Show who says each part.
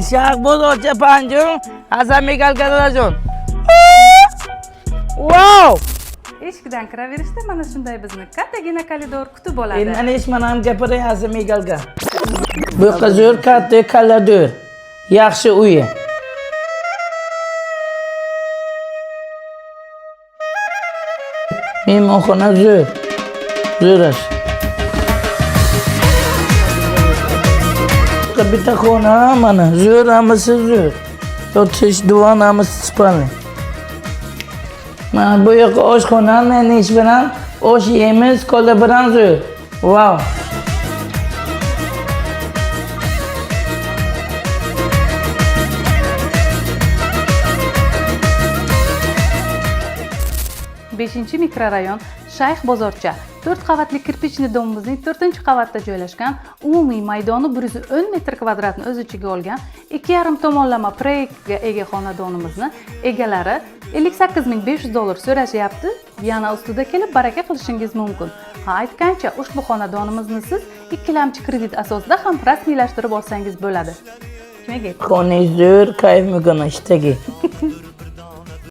Speaker 1: Shayx bozorcha panjum, Hasan Megalka dadajon. Wow!
Speaker 2: Eshikdan kiraverishda mana shunday bizni kattagina koridor kutib oladi.
Speaker 1: Endi hech mana ham gapiray Hasan Megalka. Bu yoqqa zo'r katta koridor. Yaxshi uyi. Mehmonxona zo'r. Zo'r ash. Bitta xona mana zo'r, hammasi zo'r. Yotish, divan hammasi spalni. Mana bu yoqqa oshxona, men ish bilan osh yeymiz, kola bilan zo'r. Wow.
Speaker 2: Beshinchi mikrorayon Shayx bozorcha 4 qavatli kirpichni domimizning 4-qavatda joylashgan, umumiy maydoni 110 metr kvadratni o'z ichiga olgan 2,5 tomonlama proyektga ega xonadonimizni egalari 58 500 dollar so'rashyapti. Yana ustida kelib baraka qilishingiz mumkin. Ha, aytgancha, ushbu xonadonimizni siz ikkilamchi kredit asosida ham rasmiylashtirib olsangiz bo'ladi. Nimaga?
Speaker 1: Xona zo'r, kayf mukana ishtagi.